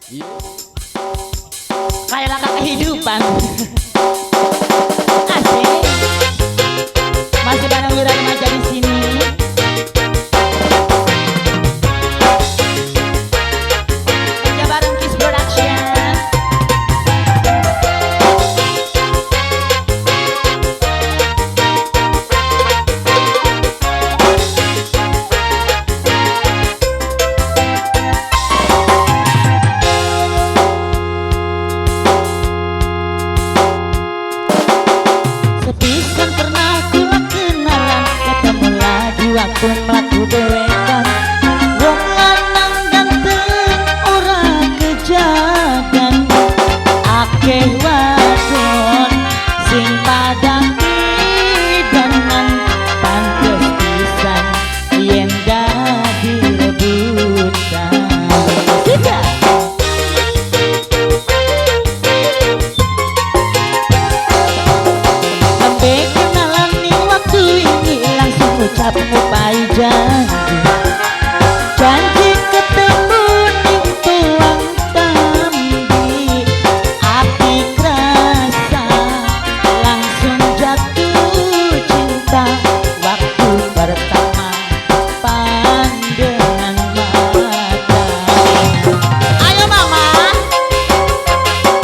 Kayak langkah kehidupan. Asik. Masih bareng Wira Remaja di sini. Kerja bareng Kiss Production. Sepisan pernah kula kenalan, ketemu lagi waktu mlaku dhewekan. Wong lanang ganteng ora kejagan, akeh wadon sing padang pidanan, pantes pisan yen dadi rebutan. Tidak. Sampai kenalan ning waktu ini langsung ucap ngupai janji. Janji ketemu ning tuang tambi, ati kerasa langsung jatuh cinta waktu pertama pandangan mata. Ayo mama,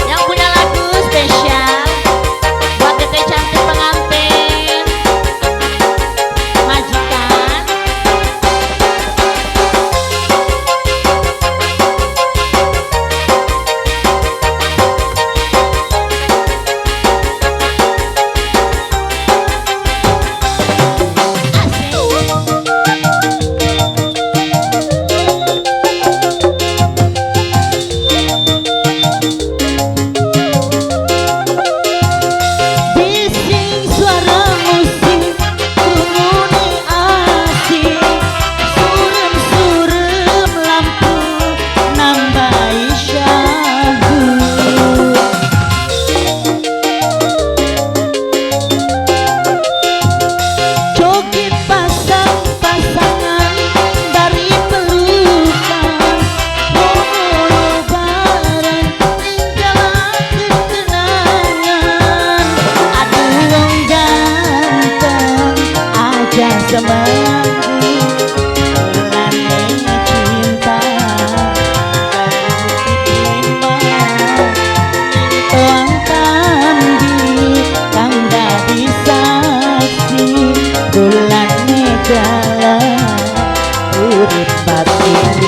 yang punya lagu spesial buat teteh cantik pengantin majikan. Asik. Bising suara musik krungune asik, surem-surem lampu nambahi syahdu. Joget pasang-pasangan dari pelukan, ngono bareng ninggalaken kenangan. Aduh wong ganteng aja semangku, mulane cinta diterima. Tuang tambi kang dadi saksi, kulane dalan urip batin.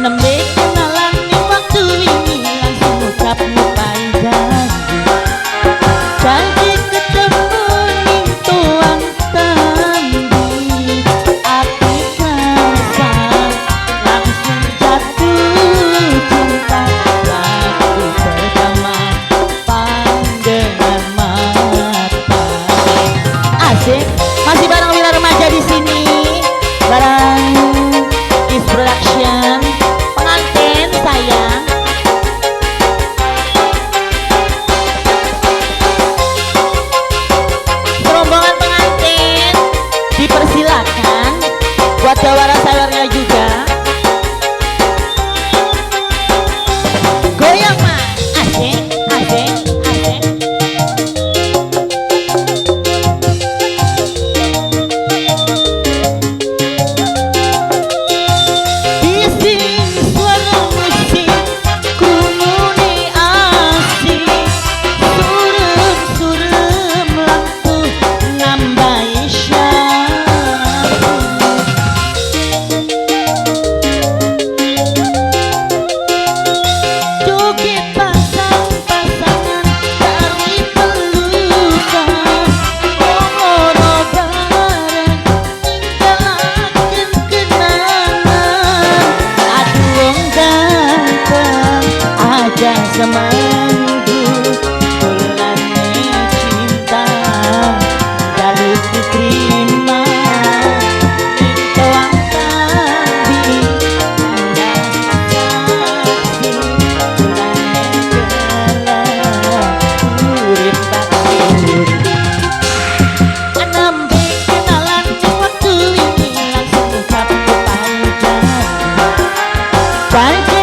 Nembe kenalan ning waktu ini langsung ucap ngupai janji. Janji ketemu ning tuang tambi, ati kerasa langsung jatuh cinta waktu pertama pandangan mata. Asik, masih bareng Wira Remaja di sini, bareng Kiss Production, pengantin sayang. Rombongan pengantin dipersilakan buat jawara sayurnya juga. Goyang mas, asik, asik, asik. Bising suara musik krungune asik, surem-surem lampu nambahi syahdu. Joget pasang-pasangan dari pelukan, ngono bareng ninggalaken kenangan. Aduh wong ganteng aja semangku, kulane cinta jaluk diterima. Tuang tambi saksi, kulane jalan urip batin. Nembe kenalan ning waktu ini langsung ucap ngupai janji. Janji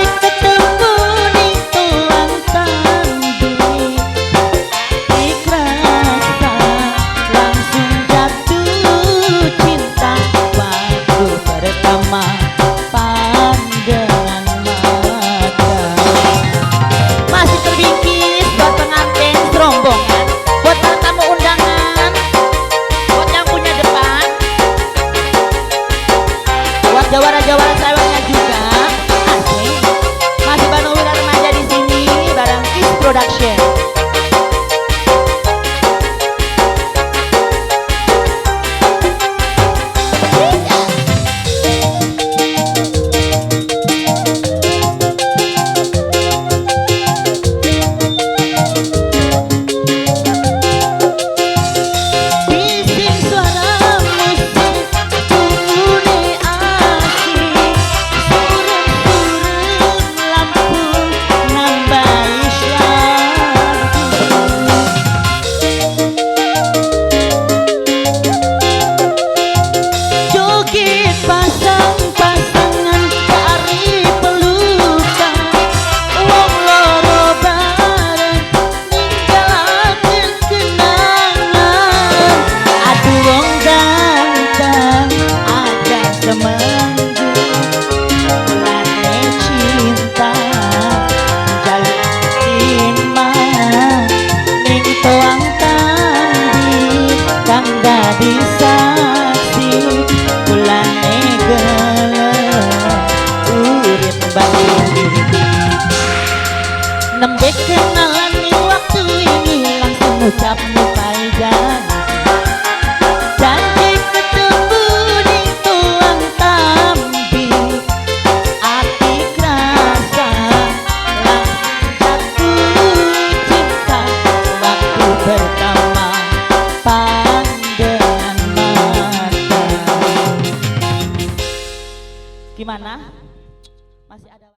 Banding. Nembe kenalan ning waktu ini, langsung ucap pai janji. Janji ketemu ning tuang tambi. Ati kerasa langsung jatuh cinta waktu pertama pandangan mata. Gimana? Masih ada.